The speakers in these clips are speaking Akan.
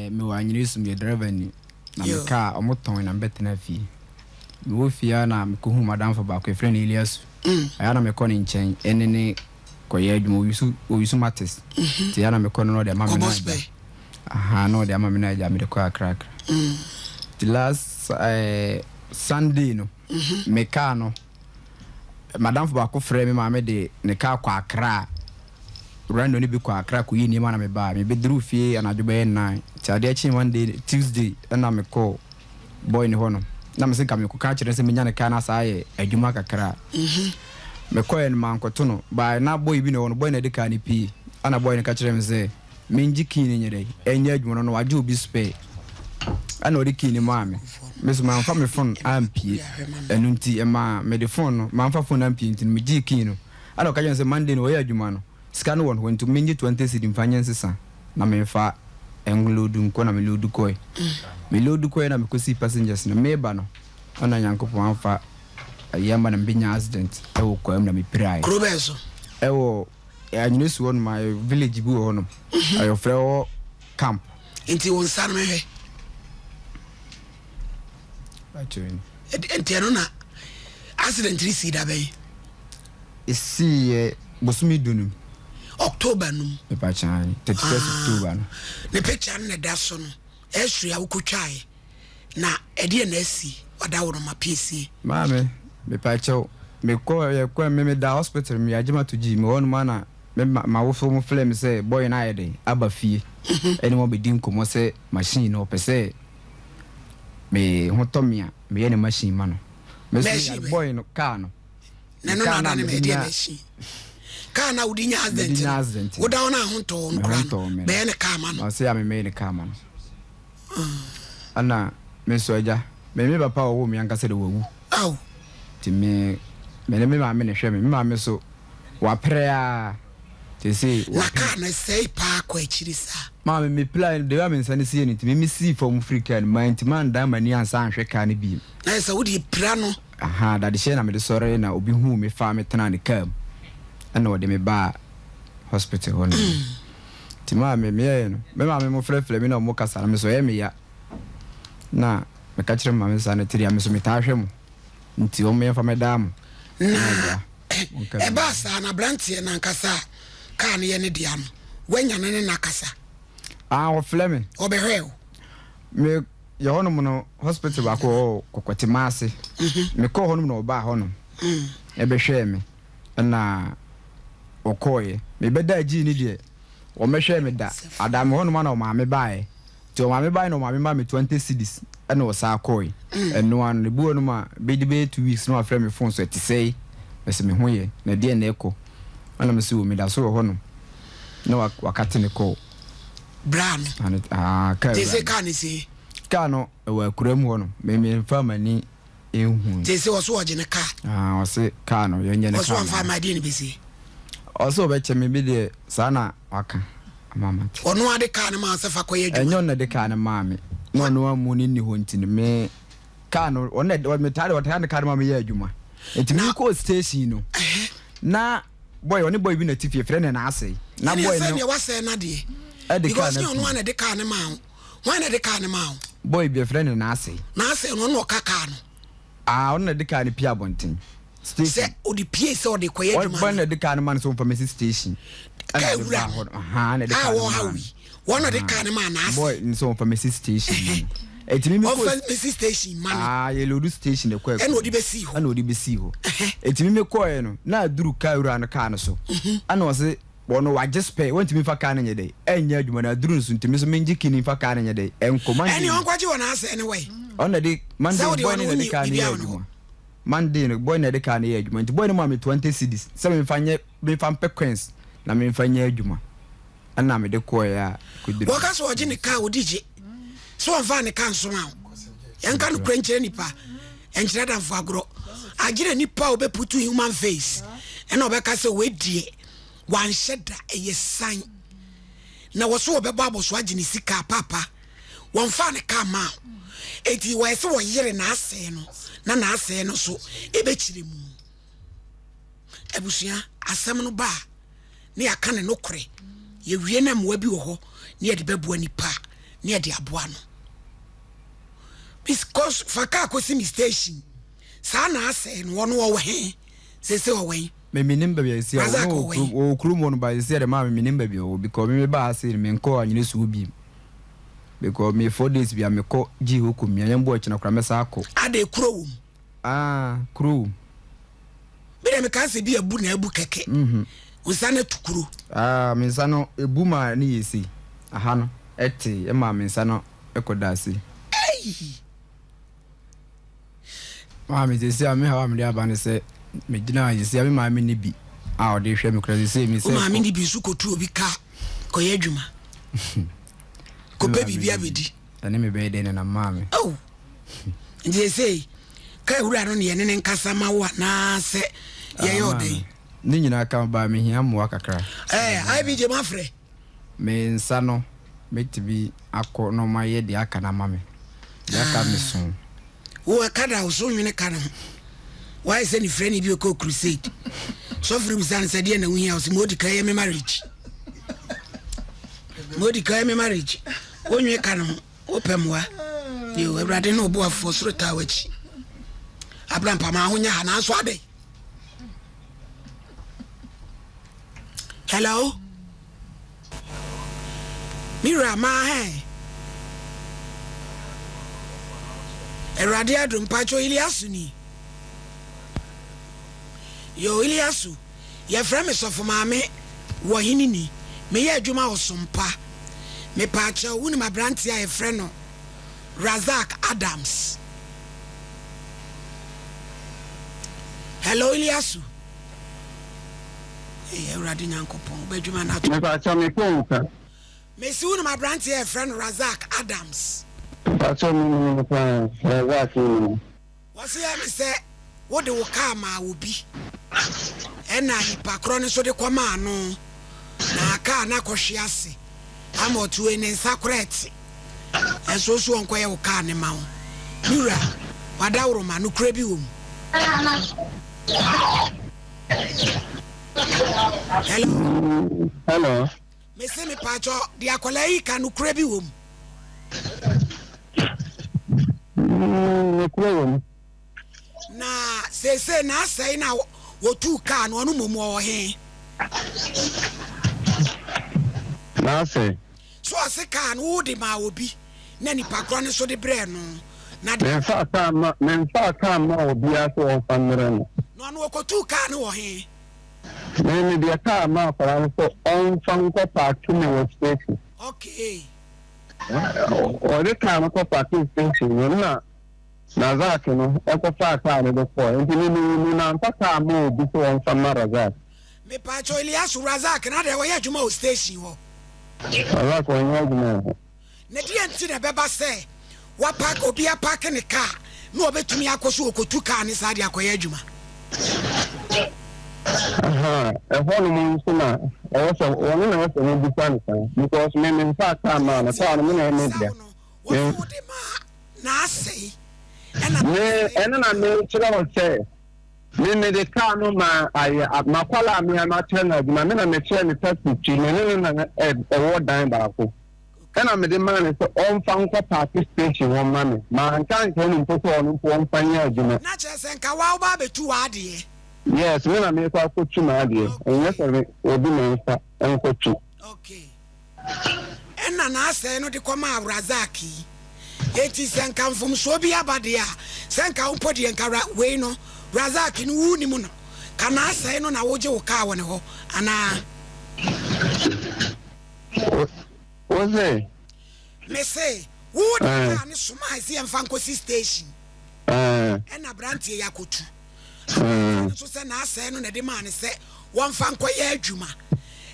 Mewɔ Anyeresu, meyɛ driver ni. Na me kaa ɔmo tɔn na mebɛtena fie. Mewɔ fie ara na mekɔhuu m'adamfo baako, yɛfrɛ no Eliasu. Ɛyɛ a na mekɔ ne nkyɛn ɛne ne kɔyɛ adwuma, ɔyusu ɔyusu mates. Nti ɛyɛ a na mekɔ no na ɔde ama me na agya. Ahaa, na ɔde ama me na agya mede kɔ Accra Accra. Nti last ɛɛ Sunday no, me kaa no, M'adamfo baako frɛɛ me maame de ne kaa kɔɔ Accra. Rhino no bi kɔɔ Accra kɔyii nneɛma na mebaa. Mebɛduruu fie anadwo bɛyɛ nine. Nti adeɛ kyee Monday, Tuesday ɛna mekɔɔ boy no hɔ nom. Na mese nka mekɔka akyerɛ no sɛ menya ne kaa no asan ayɛ adwuma kakra. Mekɔeɛ no mankɔto no. But na boy bi na ɛwɔ hɔ no, boy no na ɛde kaa no pue. Ɛna boy no ka kyerɛɛ me sɛ. Mengye key no nyɛ dɛn? Ɛnyɛ adwuma no na wagye obi spare ɛna ɔde key no maa me. Me nso mamfa me phone ampie ɛno nti ɛmaa mede phone no mamfa phone ampie nti no megyee key no ɛna ɔka kyerɛ me sɛ Monday no ɔyɛ adwuma no sika no wɔ ne hɔ nti mengye 20 cedi mfa nyɛ nsesa na memfa nloadu nkɔ na me loadu kɔe. Me loadu kɔe na mekɔsii passengers no meba no ɛna Nyankopɔn amfa ayi amma na mebɛnya accident ɛwɔ kwaa mu na mepiraeɛ. Kuro bɛn so? Ɛwɔ Anyina su hɔnom a village bi wɔ hɔnom. Ayɔfrɛ hɔ camp. Nti wo nsa no mehwɛ. Nti ɛno na accident no sii da bɛn? Esii yɛ bosome du no. October no mu. Mepa kyan 31st ah. October no. Ne picture no na ɛda so no. X-ray a wokotwaeɛ na ɛdeɛ na asi wada wo no ma piesie. Maame, mepa kyɛw, mekɔ yɛkɔ me meda hospital me agye mato gyi me hɔ nom ana me ma m'awofo mo frɛ me sɛ boy no ayɛ dɛn aba fie ɛne wɔn bɛdi nkɔmmɔ sɛ machine no ɔpɛ sɛ me ho tɔ me a meyɛ ne machine ma no. Me nso Machine meyare bɛn? boy no car no. Na Me ɛno na car no ada a ne mede mɛdeɛ nya machine. Car no a wode nya mede accident nya no, accident no. woda hɔ no a ho ntɔɔ no Me ho koraa no, ntɔɔ me no. bɛyɛ ne car ma no. Ɔse a memɛyɛ ne car ma no. Ɛna me nso agya, me me papa a ɔwoo me ankasa de wawu. Ao. Nti me, me ne me maame na ɛhwɛ me. Me maame nso, waprɛ ara. Seesei Na wapem. kaa no ɛsɛe paa kɔ akyiri saa. Maame, me pirae no, the way a me nsa no siiɛ no nti, me me sii fam firi kaa no mu. Mantumi andan m'ani ansan anhwɛ kaa no bio. Na ayɛ sɛ wode pira no. Ahaa, dadehyɛ na mede sɔree na obi huu me faa me tenaa ne kaa mu. Ɛna ɔde me baa hospital hɔ nom. Nti maame, meyɛɛ no, me maame mo frɛfrɛ me na ɔmo kasa no, me so ɛyɛ me ya. Na meka kyerɛ me maame saa na tiri a me so metaa hwɛ mo. Nti ɔmo yɛmfa mɛdaa mo. Na Na agya, monka bi. ɛbaa saa no, aberanteɛ no ankasa a kaa no yɛ ne dea no, woanya no ne no akasa? Ah, ɔfrɛ me. Ɔbɛhwɛɛ wo? Me yɛ hɔnom no, hospital baako wɔ hɔ, Kɔkɔtemaase. Mekɔɔ hɔnom na ɔbaa hɔnom ɛbɛhwɛɛ me. Ɛna ɔkɔɔeɛ. Mebɛdaa gyii no deɛ, wɔmmɛhwɛɛ me da. Adaa me hɔnom a na ɔmaame baeɛ. Nti ɔmaame baeɛ na ɔmaame maa me 20 cedis ɛna ɔsaa kɔɔe. Ɛno ara no, ebi wɔ hɔnom a, bɛdi bɛyɛ 2 weeks na wafrɛ me phone so, ɛte sɛn? Mese me ho yɛ, na ɛdeɛn na ɛkɔ? Ɛna mese o, meda so wɔ hɔnom. Na wakate ne call. Braa no. Ane, ah, kaa Te wura sɛ no. kaa no sie. Kaa no, ɛwɔ akura mu hɔnom. Me memfaa m'ani nhui. Te sɛ ɔso ɔgye ne kaa. Ah, ɔse kaa no, yɛnyɛ ne Ɔso kaa ɔmfa ma ama adeɛ ne bɛsie. Ɔse ɔbɛkyɛ me bi deɛ, saa na waka ama mate. Ɔno ara de kaa no maa wo sɛ fa kɔyɛ adwuma. Ɛnyɛ ɔno na ɛde kaa no maa me. Na ɔno ammu no nni hɔ nti no, me kaa no, ɔno na ɛde, metaa de, ɔtaa de kaa no ma meyɛ adwuma. Nti Na mekɔɔ station no, na boy, ɔne boy bi na ɛte fie, yɛfrɛ no Naasei. Na ɛneɛ boy sɛ no neɛ wasɛe no adeɛ. ɛde kaa Because no nyɛ ɔno atum. ara na ɛde kaa no maa wo. Hwan na ɛde kaa no maa wo? Boy bi yɛfrɛ no Naasei. Naasei no, ɔno na ɔka kaa no. Ah, ɔno na ɛde kaa no pie abɔnten. Station. Sɛ ɔde pie sɛ ɔde kɔyɛ adwuma Ɔba na ɛde kaa no ma no sɛ ɔmfa mɛsi station. Ɛna Kaa ɔde wura baa no. hɔ no. Ahaa, ɛna ɛde A kaa no wɔha maa no. wo yi. Wɔn na ɔde kaa no maa Naasei. Boy no sɛ ɔmfa mɛsi station ma no. Ɛti mi mi kɔ. Ɔmfa mɛsi station ma no. Ah, yɛ loadu station ɛkɔ ɛkɔ. Ɛna ɔde bɛsii hɔ. Ɛna ɔde bɛsii hɔ. Ɛti mi mi kɔɛ no, na aduru kaa wura no kaa no so. Ɛna ɔse wɔn wagye spare, wɔntumi nfa kaa no nyɛ dɛ, ɛnyɛ adwuma no aduru nso nti mi nso mengye key no nfa kaa no nyɛ dɛ, ɛnkɔ. Monday Ɛne no. ɔnkɔgye wɔ Naasei no wai. Ɔno na ɛde, Monday Sɛ no wode boy ɔno no na ɛde wonni kaa no biribiara yɛ wɔ ne hɔ. adwuma. Monday no boy no na ɛde kaa no yɛ adwuma nti boy no maa me 20 cedis sɛ memfa nyɛ memfa mpɛ coins na memfa nyɛ adwuma ɛna mede kɔɔeɛ a kɔduru. Wɔka sɛ ɔgye ne kaa ɔdi gye sɛ ɔmfaa ne kaa nsoma wo. Yɛnka nokorɛ nkyerɛ nipa, ɛnkyerɛ adamfo agorɔ. Agyerɛ nipa a ɔbɛputu human face ɛna ɔbɛka sɛ wei deɛ wanhyɛ da ɛyɛ san. Na wɔ so wɔbɛbɔ abɔso agye ne sika paapa. Wɔmfaa ne kaa maa wo. Enti wɔyɛ sɛ wɔyere n'asɛe no na n'asɛe no so ɛbɛkyerɛ mu. Abusua, asɛm no ba a, na yɛaka ne nokorɛ. Yɛwie na mmoa bi wɔ hɔ na yɛde bɛboa nipa a. ne yɛde aboa no. Because fa kaa kɔsi me station saa na asɛe no wɔn wɔwɔ he sese ɔwɔ he. Me menim baabi a sisi a Razak wɔn wɔ he. wɔ kurom hɔ no ba sisi a de maa me menim baabi a ɔwɔ because me me ba ha sei no me nkɔ anyere suo bi because me 4 days bi a me kɔ gye hɔ kɔ mia yɛn bɔ akyi na kora mɛsa akɔ. Ada ekuro wɔ mu. Ah, kuro wɔ mu. Bi dɛ meka sɛ bi abu na abu kɛkɛ. Nsa no atu kuro. Ah, me nsa no ebu ma ne yɛ sei. Aha no ɛte ɛma me nsa no ɛkɔ da ase. Ei! Maame, sisi a me haw a mede aba ne sɛ megyina ha sisi a me maame ne bi a ɔde hwɛ me kora sisi mi Wo sɛ maame ne bi nso kɔtu obi kaa kɔyɛ adwuma. Kɔpɛ biribi abɛdi. Ɛne me bɛyɛ dɛn nenam maame. Oh! Nti sesei kaa wura no ne yɛne ne nkasa ma wo anaasɛ yɛyɛ ɔdɛn? Ne nyinaa ka ba mehia mmoa kakra. Ɛɛ, IBJ mafrɛ. Me nsa no mɛtumi akɔ na ɔma yɛ deɛ aka no ama me. Deɛ aka me so. Wo ɛka da wo so nwene ka no ho. Wayɛ sɛ ne frɛni bi ɔkɔ crusade. Sɔfo no bisa no sɛ deɛ na wohia wo sɛ ma ɔdi kan yɛ me marriage. Ma ɔdi kan yɛ me marriage. Wonwe ka no ho. Wopɛ mmoa. Yo, Awurade ne ɔboafoɔ soro taa w'akyi. Abrampa ma ahonya ha nanso adɛn? Hello? Me wura maa hɛn. Awurade adom mpakyɛ Iliasu ni. Yo Iliasu, yɛfrɛ me sɔfo maame wɔ hene ni. Meyɛ adwuma wɔ Sompa. Mepaakyɛw wonim aberanteɛ a yɛfrɛ no Razak Adams? Hello Iliasu. Hey, Awurade Nyankopɔn, wobɛdwuma no ato. Mepakyɛ me phone ka. Mesi wonim aberanteɛ a yɛfrɛ no Razak Adams? Mepakyɛ me nim no paa, Razak me nim no. Wɔse yɛ ne sɛ wode wo kaa maa obi ɛna nipa korɔ no nso de kɔmaa no na kaa no akɔhwe ase ama ɔtoe ne nsa koraa ɛte ɛnso wo so ɔnkɔyɛ wo kaa no ma wo. Me wura, w'adaworoma, nokorɛ bi wɔ mu. Hello. Hello. Mese mepaakyɛ deɛ akwadaa yi ka nokorɛ bi wɔ mu. Nokorɛ wɔ mu. Na seesei n'asɛe na wɔtuu kaa no ɔno mmom ɔwɔ he? N'asɛe. So ɔse kaa no wode maa obi na nipa korɔ no nso de brɛɛ no na de. Memfaa kaa mma memfaa kaa mmaa obiara sɛ ɔmfa mmrɛ no. Na ɔno ɔkɔtuu kaa no wɔ he? Me mede kaa maa akwadaa no sɛ ɔmfa nkɔ paake me wɔ station. Okay. Ɔde kaa no kɔ paake station no na Razak no ɛkɔfaa kaa no de kɔɔ nti me me me mamfa kaa ma obi sɛ ɔmfa mma Razak. Mepaakyɛw Eliasu Razak na deɛ ɔyɛ adwuma wɔ station hɔ. Razak ɔnyɛ adwuma wɔ hɔ. Na deɛ nti na ɛbɛba sɛ wapark obi apark ne kaa na ɔbɛtumi akɔ so ɔkɔtu kaa ne saa de akɔyɛ adwuma. Aha, ɛhɔ nom nso na ɛwɔ sɛ wɔn na ɛwɔ sɛ wɔn bisa no saa because me me nfa kaa maa no kaa no me na ɛmɛ dea. Wɔn wode maa na asɛe ɛna. Me ɛno na me kyerɛ wɔ sɛ me me de kaa no ma ayɛ makwala a me a makyerɛ no adwuma me na me kyerɛ no taxi twi me ne no na ɛwɔ dan baako. Ɛna mede maa no sɛ ɔmfa nkɔ paake station hɔ mma me. Manka ankyerɛ no mpo sɛ ɔno mpo ɔmfa nyɛ adwuma. Na kyerɛ sɛ nka woa woba abɛtu w'adeɛ. Yes, me na merekɔ akɔtu m'adeɛ. Ɛnyɛ sɛ me obi na mfa nkɔtu. Okay. Ɛna n'asɛe no de kɔmaa Razak yi. Enti sɛ nka mfomsoɔ bi aba deɛ a, sɛ nka wo mpo deɛ nka Ra wei no, Razak no wonim no, ka n'asɛe no na wogye wo kaa wɔ ne hɔ anaa? Wo se? Me se, wo de kaa no somae se yɛmfa nkɔsi station. Ɛna aberanteɛ yi akɔtu. Aberanteɛ no nso sɛ n'asɛe no na ɛde maa no sɛ wɔmfa nkɔyɛ adwuma.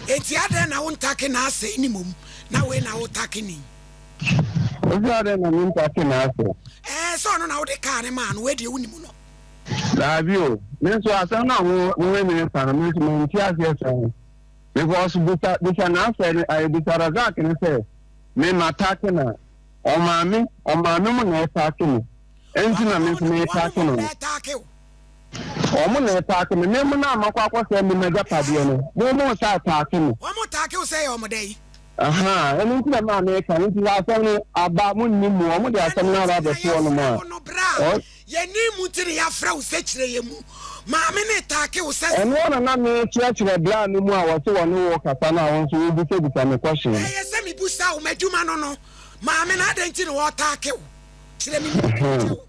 Enti adɛn na wontake n'asɛe no mmom na wei na wotake ne yi? Wo se adɛn na mentake n'asɛe? Ɛɛ, sɛ ɔno na wode kaa no maa no, wei deɛ wonim no. Daabi o, me nso asɛm no a wo wo ne me reka no, me nso mente aseɛ saa. Because bisa bisa n'asɛ no ayɛ bisa Razak no sɛ me ma take na ɔmaame ɔmaame mu na ɛtake me ɛnti na me nso me take no no wɔn na ɛtake me me mo na amakɔ akɔsɛ me ma gyapadeɛ no mo mo nsa atake me. Wɔn take wo sɛ yɛ wɔn dɛn? Ahaa, ɛno nti na maa meka no, nti sɛ asɛm no aba, monni mu, wɔn de asɛm Ɛno no nti aba na abɛto hɔnom yɛfrɛ a, wo no, berɛ a ɔ. yɛnni mu nti na yɛafrɛ wo sɛ kyerɛ yɛn mu. Maame no retaake wo sɛ Ɛno sɛn? ara na na merekyerɛkyerɛ bra no mu a wɔse wɔne wo rekasa no a wo nso wobisabisa me kɔhyen no. Ɛyɛ sɛ mebusa wo, m'adwuma no no, maame no adɛn nti na ɔretaake wo? Kyerɛ me mu kyɛ wo.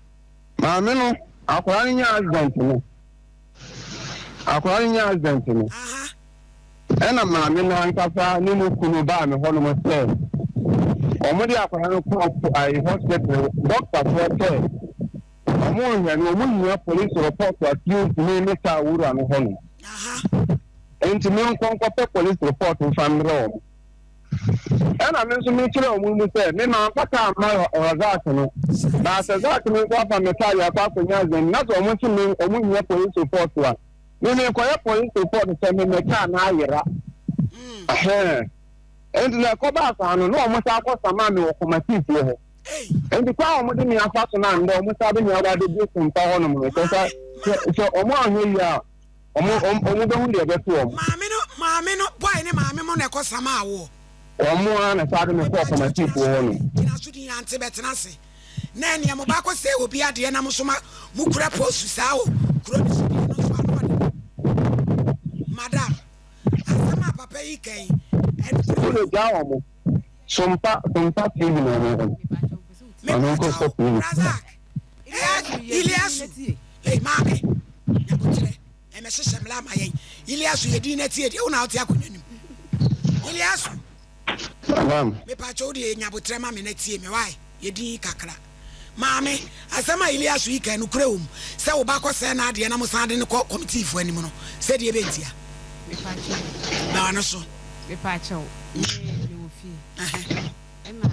Maame no, akwadaa no nyaa accident no, akwadaa no nyaa accident no, ɛna maame no ankasa ne ne kunu baa me hɔnom sɛ wɔde akwadaa no kɔɔ ayi hospital, dɔktafoɔ sɛ wɔn nhwɛ no, wɔn hia police report accuse me ne saa wura no hɔ no. Nti me nkɔ nkɔpɛ police report nfa mmerɛ wɔn. Ɛna me nso mekyerɛɛ wɔn mu sɛ, me mamfa kaa mma Razak no, na sɛ Zak no nso afa me kaa de akɔ akɔnya azan na sɛ wɔn se me wɔn hia police report a, me mekɔyɛ police report sɛ me me kaa no ayera. Ɛhɛn. Enti na ɛkɔbaa saa no, na wɔn san akɔ samaa me wɔ kɔmatifoɔ hɔ. Enti kwan a wɔde me afa so no a ndɛ wɔn san de me aba abɛdi sompa hɔnom no, sɛ sɛ sɛ wɔn anhwɛ yie a, Ɔmo ɔmo ɔmo bɛhu deɛ ɛbɛto wɔn. Maame no maame no boy ne maame mo na ɛkɔ samaa woɔ. Wɔn ara na saa de me kɔɔ kɔmatifoɔ hɔ nom. Gyina so din ante bɛtena ase na ɛneɛ mo ba kɔ sɛɛ obi adeɛ na mo nso ma mo kura posu saa wɔ kuro no so deɛ no nso ano ɔden madam asɛm a papa yi ka yi ɛnokorɛ Wo de gyaa wɔn. Sompa sompa TV na wɔn wɔ. Mepa kyɛw Razak eh Iliasu eh maame nyabotrɛ ɛmɛ hyehyɛ mmla ama yɛn Iliasu yɛ din na tie deɛ wo na wote akonnwa nim Iliasu mepa kyɛw deɛ nyabotrɛ ma me na tie me why yɛ din kakra maame asɛm a Iliasu yi kan no kura wɔ mu sɛ wo ba kɔ sɛ na adeɛ na mo san de no kɔ kɔmitiifoɔ anim no sɛ deɛ bɛntia na ɔno so mepa kyɛw me wɔ fie ɛna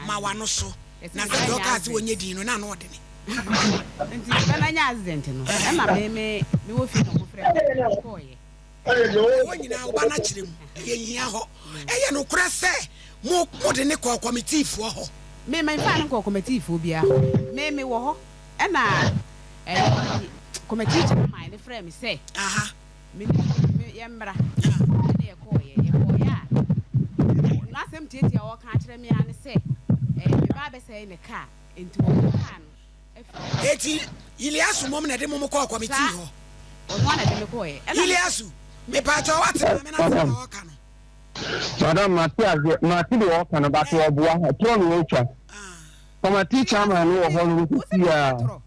Ma w'ano so, na sɛdeɛ ɔkaa sɛ ɔnyɛ din no, na ano ɔdene. Nti me ba no anya accident no, ɛna me me mewɔ fie na ɔmo frɛ me na mekɔɔyɛ. Ɛhɔ nyinaa wo ba no akyerɛ mu, ɛyɛ nhia hɔ. Ɛyɛ nokorɛ sɛ mo mode no kɔɔ kɔmitiifoɔ hɔ? Me memfaa no nkɔɔ kɔmitiifoɔ biara hɔ. Me mewɔ hɔ ɛna ɛyi kɔmitii chairman no frɛɛ me sɛ. Aha. Me ne me yɛmmra. Ɛna yɛkɔeɛ. Yɛkɔeɛ a, n'asɛm tiatia a ɔreka akyerɛ me ara ne sɛ, ɛɛ, me ba abɛsɛe ne kaa, enti wɔpɛ kaa no afiri hɔ. Enti Iliasu mmom na ɛde mo kɔɔ kɔmitii Saa, hɔ? ɔno ara na ɛde me kɔeɛ. Ɛna me. Iliasu, mepaakyɛw woate maame no asɛm a ɔreka no? Madam, mate aseɛ, mate deɛ ɔreka no, but ɔboa, ɛtorɔ na ɔretwa. Kɔmatii chairman no wɔ hɔ no, Wo se wɔsisi me a. torɔ.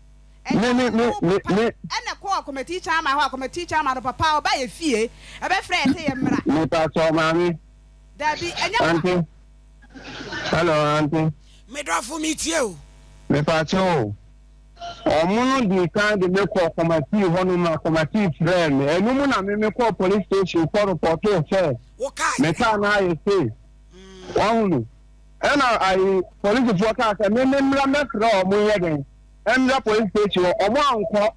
Me Ɛna me me wo me papa me. ɛna kɔɔ kɔmɛtii chairman hɔ a kɔmɛtii chairman no papa ɔba yɛ fie ɛbɛfrɛ yɛ sɛ yɛ mmra. Mepakyɛw maame. Dabi ɛnyɛ kwa. Aunty hello aunty. Me dɔfo metie o. Mepakyɛw o ɔmo no dii kan de me kɔɔ kɔmatii hɔ nom ma kɔmatii frɛɛ me ɛno mu na me me kɔɔ police station kɔ repɔtoo sɛ Wo kaa me yɛ. kaa no ayɛ sei wahunu ɛna ayi polisifoɔ kaa sɛ me me mmra mɛfrɛ ɔmo nyɛ dɛn mmra police station hɔ, ɔmo ankɔ.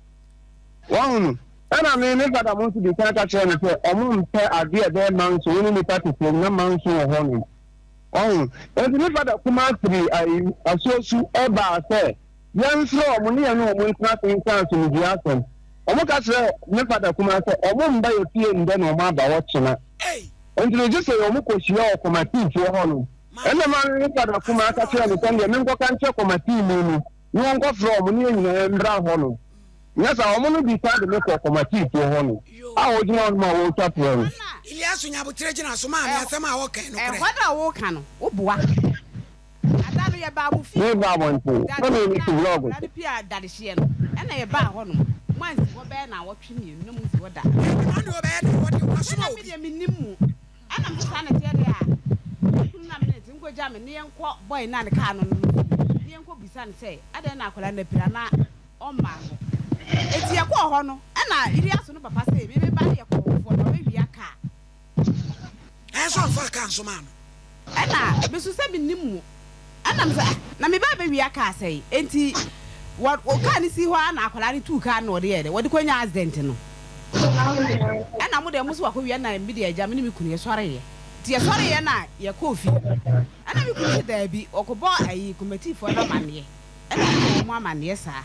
Wahunu? Ɛna me, me fada mo nso di kan ka kyerɛɛ me sɛ ɔmo mpɛ adeɛ a ɛbɛyɛ manso, wo ne nipa te kurom na manso wɔ hɔ nom. Wahu? Enti me fada kumaa firi ayi, asuosu ɛbaa sɛ yɛmfrɛ ɔmo ne yɛne ɔmo ntena ase nka asomdwoeɛ asɛm. Ɔmo ka kyerɛɛ me fada kumaa sɛ ɔmo mba yɛ fie ndɛ na ɔmo aba hɔ kyena. Enti no gye sɛ ɔmo kɔ hyia wɔ kɔmatiifoɔ hɔ nom. Ɛnna maame me fada kumaa ka kyerɛɛ me sɛ ɛndeɛ menkɔka nkyerɛ kɔmatiini no na wɔnkɔfrɛ wɔn ne yɛn nyinaa mmra hɔ nom. Nyɛ saa, wɔn no dii kan de me kɔɔ kɔmatiifoɔ hɔ nom a wɔgyina hɔ nom a wɔretwa toɔ no. Eliasu nya aboterɛ gyina so maa me asɛm a wɔka yi nokorɛ. Ɛhɔ na woka no, woboa. Ada no yɛbaa mo fie hɔ. Meba abɔnten, na Dade mete na blɔɔgo akwadaa so. no piaa dadehyeɛ no, ɛna yɛbaa hɔ nom. Moansi hɔ bɛyɛ naawɔtwe mmienu na monsi hɔ da. Dabi, na ɔne ɔbɛyɛ dɛn? Ɔde Sɛ wasoma na me obi. deɛ mennim mo. Ɛna mese saa na ɛteɛ deɛ a, me kunu na me ne no te, nkɔgya me ne yɛnkɔ boy no a ne kaa no no no fie ne yɛnkɔ bisa no sɛ adɛn na akwadaa no apira na ɔmmaa hɔ. Enti yɛkɔɔ hɔ no, ɛna Iriaso no papa se me me ba no yɛ kɔmfoɔ na ɔbɛwia kaa. Ɛnso ɔmfaa kaa nso maa no. Ɛna me nso sɛ mennim mo. Ɛna me sɛ, ah, na me ba bɛwia kaa sɛn? Enti wɔ, wɔ kaa no sii hɔ ara na akwadaa no tuu kaa no na ɔde yɛɛ dɛ, wɔde kɔnyaa accident no. Ɛna mo deɛ mo se wakɔwia na me deɛ agya me ne me kunu yɛsɔreeɛ. Nti yɛsɔreeɛ na yɛkɔɔ fie no, ɛna me kunu se daabi, ɔkɔbɔ ayi kɔmɛtiifoɔ no amanneɛ. Ɛna ɔbɔɔ wɔn amanneɛ saa.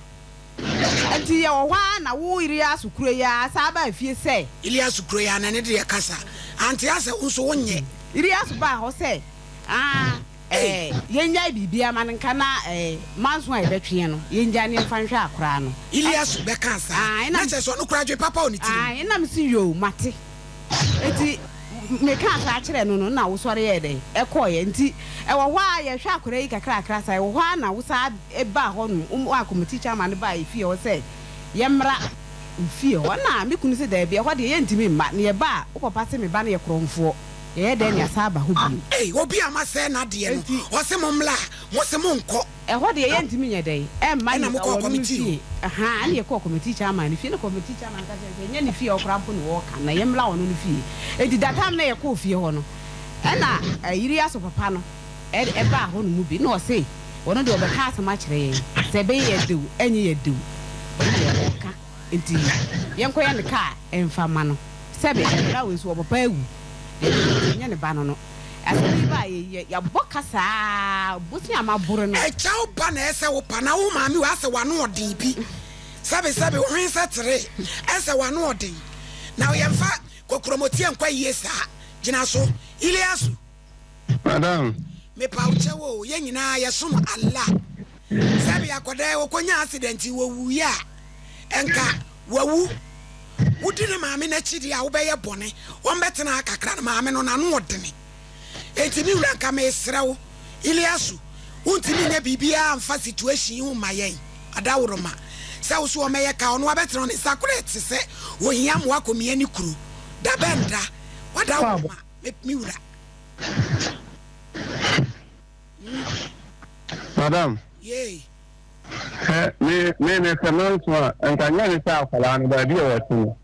Enti yɛwɔ hɔ ara na wo Iriasu kuro yi ara san baa fie sɛ. Iliasu kuro yi ara na ne deɛ kasa. Ante asɛ wo nso wonyɛ. Iriaso baa hɔ sɛ, Aa, ɛɛ, yɛnnyae biribiara ma no nka na ɛɛ, manso a yɛbɛtweɛ no, yɛngyae na yɛmfa nhwɛ akoraa no. Iliasu bɛkaa saa, Aa, na ɛna. kyerɛ sɛ ɔno koraa adwene papa wɔ ne tirim. Aa, ɛna mese, Yoo, mate. Enti mekaa saa kyerɛɛ no no, na wosɔre yɛɛ dɛn? Ɛkɔeɛ. Nti ɛwɔ hɔ ara, yɛhwɛ akwadaa yi kakrakra saa, ɛwɔ hɔ ara na wosan baa hɔ nom, wo a kɔmiti chairman no baa yɛn fie hɔ sɛ yɛmmra wo fie hɔ. Ɛna me kunu se daabi, ɛhɔ deɛ yɛntumi mma, na yɛba a, wo papa se me ba no yɛ korɔmfoɔ, yɛyɛ dɛn na yɛasan aba hɔ bio? Ei, obi a masɛe n'adeɛ no, Enti. ɔse mommra a, mose monkɔ. Ɛhɔ deɛ yɛntumi nyɛ dɛn mma Ɛna ne mokɔɔ ɔno no kɔmitii hɔ? fie. Ahaa, ɛna yɛkɔɔ kɔmitii chairman no fie, ɛna kɔmitii chairman no ka kyerɛɛ yɛn sɛ ɛnyɛ ne fie hɔ koraa mpo na wɔreka, na yɛmmra ɔno no fie. Enti da time no a yɛkɔɔ fie hɔ no, ɛna Ayiriaso papa no baa hɔ nom bi, ɛna ɔse ɔno deɛ ɔbɛka asɛm akyerɛ yɛn, sɛ ɛbɛyɛ yɛn dɛ o, ɛnyɛ yɛn dɛ o, ɔno deɛ ɔreka, enti yɛnkɔyɛ ne kaa mfa mma no, sɛbe akwadaa wei nso ɔpapa awu, deɛ ɛnyɛ ne ba no no. Asɛm yi baa yɛ yi yɛabɔ ka saa bosea maboro no. Ɛkyɛ wo ba na ɛsɛ wo pa na wo maame wei asɛ wano ɔden bi sɛbe sɛbe wo hwen sɛ tere ɛsɛ wano ɔden na yɛnfa kokuromotie nkɔ yie saa gyina so Iliasu. Madam. Mepa wo kyɛw o yɛn nyinaa yɛsom Allah sɛbe akɔdaa yi ɔkɔnya accident yi ɔwuiɛ a nka wawu wodi ne maame no akyi deɛ a wobɛyɛ bɔne wɔmbɛtena ha kakra no maame no n'ano ɔdene enti me wura nka mesrɛ wo Iliasu wontumi nyɛ biribiara mfa situation yi ho mma yɛn adaworoma sɛ wo so ɔmɛyɛ ka ɔno abɛtena ne nsa korɛ te sɛ ohia mmoa kɔmia ne kuro da bɛn da wadaworoma me wura. Madam. Yay. Hɛ, me, me, mepɛ manso a, nka nyɛ ne sɛ akwadaa no baabi a ɔte no,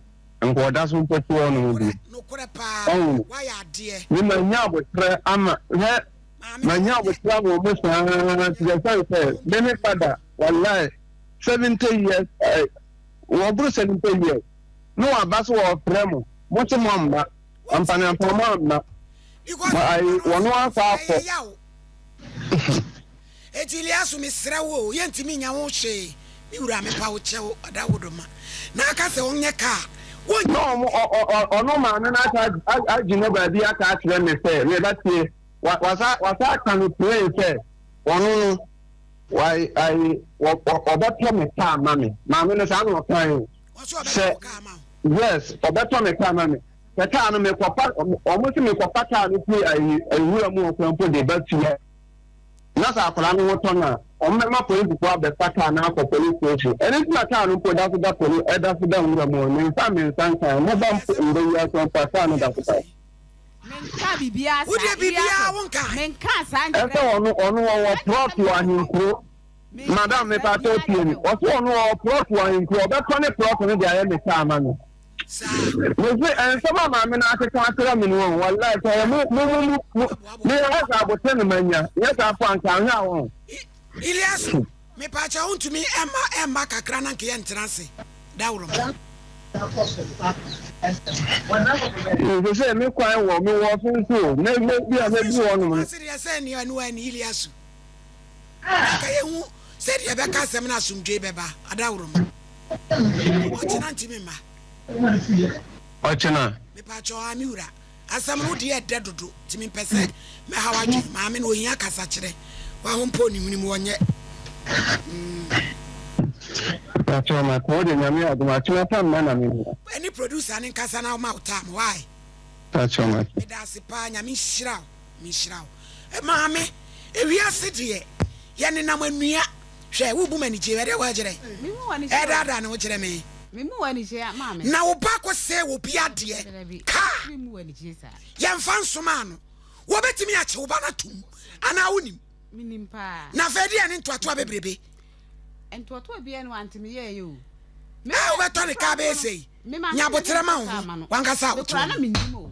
nka ɔda so mpo te hɔ nom bi. Nokorɛ paa, Ɔho, wayɛ adeɛ. me manya aboterɛ ama, hwɛ, Maame manya no nyɛ. aboterɛ ama ɔmo saa, te sɛ sɛn sɛ, me me fada, wallahi, 70 years, eh, wɔboro 70 years, ne waba so wɔɔfrɛ mo, mo se mo amma, ampaneampa mo amma, Because ma ayi, nipa no wɔno nso asa ɛyɛ akɔ. yaw. Enti Eliasu mesrɛ wo o, yɛntumi nya wo hwee, me wura mepa wo kyɛw ɔdawodoma na aka sɛ ɔnyɛ kaa, wonyɛ Na ɔmo ɔ ɔ ɔ ɔno maame no asa agyina baabi aka akyerɛ me sɛ, me ba tie, wa wasa wasa aka no plain sɛ ɔno no wa ayi wɔ wɔ ɔbɛtɔ me kaa ma me. Maame no saa na ɔkae o. Ɔse ɔbɛtɔ Sɛ wo kaa ama wo. yes, ɔbɛtɔ me kaa ma me. Sɛ kaa no mekɔfa ɔmo se mekɔfa kaa no firi ayi nwura mu hɔ koraa mpo de ba fie. Na sɛ akwadaa no ho tɔ no a, wɔbɛma polisifo abɛfa kaa no akɔ police station. Ɛno nti na kaa no mpo da so da poli ɛda so da nwura mu hɔ. Memfa me nsa nkae. Moba mpo ndɛ yi ara koraa mpo a, kaa no da so da hɔ. Menkaa biribiara Wo saa. deɛ biribiara Iriaso, wo nkae. menkaa saa nkyerɛ Ɛsɛ wo. ɔno ɔno ɔwɔ Sɛdeɛ plot na wɔ meka sɛ ahenkuro. menkaa Madam saa mepa kyɛw biara tie me. kyerɛ wo. Ɔse ɔno ɔwɔ plot wɔ ahenkuro. Ɔbɛtɔ ne plot no de ayɛ me kaa ama me. Saa. Mese nsɛm a maame no akeka akyerɛ me no wɔn wallahi sɛ ɛyɛ mo mo mo mo mo me yɛ sɛ abokyɛ no manya nyɛ saa po anka ahwɛ a wɔn. Iliasu mepaakyɛw wontumi ɛmma ɛmma kakra na nka yɛntena ase dawuroma. Mese sɛ me kwan wɔ me wɔ so nso o me me bi a mɛdu hɔ nom. Kumasi deɛ sɛ ɛni ɛnu ɛni Iliasu na nka yɛhu sɛdeɛ ɛbɛka asɛm no asomdwoe bɛba adaworoma. Ɔkyena ntumi mma. Ɔkyena. Mepakyɛw aa me wura, asɛm no wo deɛ ɛdɛ dodo nti mempɛ sɛ mɛha w'adwene. Maame no ohia kasakyerɛ, waho mpo ne hwene mu ɔnyɛ mm. Mepakyɛw mate, wo deɛ Nyame adom akyena tam mɛ na memmra. Ɛne producer no nkasa na ɔma wo time why? Mepakyɛw mate. Medaase paa Nyame nhyira wo. Menhyira wo. Maame, ewiase deɛ, yɛnenam anua. Hwɛ, wobu m'anigye. Ɛdeɛ woakyerɛ? Ɛdaadaa ne ho kyerɛ me. Na wo ba kɔsɛe obi adeɛ. Kaa! Yɛmfa nsomaa no. Wɔbɛtumi akye wo ba no atom anaa wonim? Na afei deɛ ne ntoatoa bebrebe. A wobɛtɔ ne kaa bɛyɛ sei. Nya aboterɛ ma wo ho. Wankasa a wote hɔ no.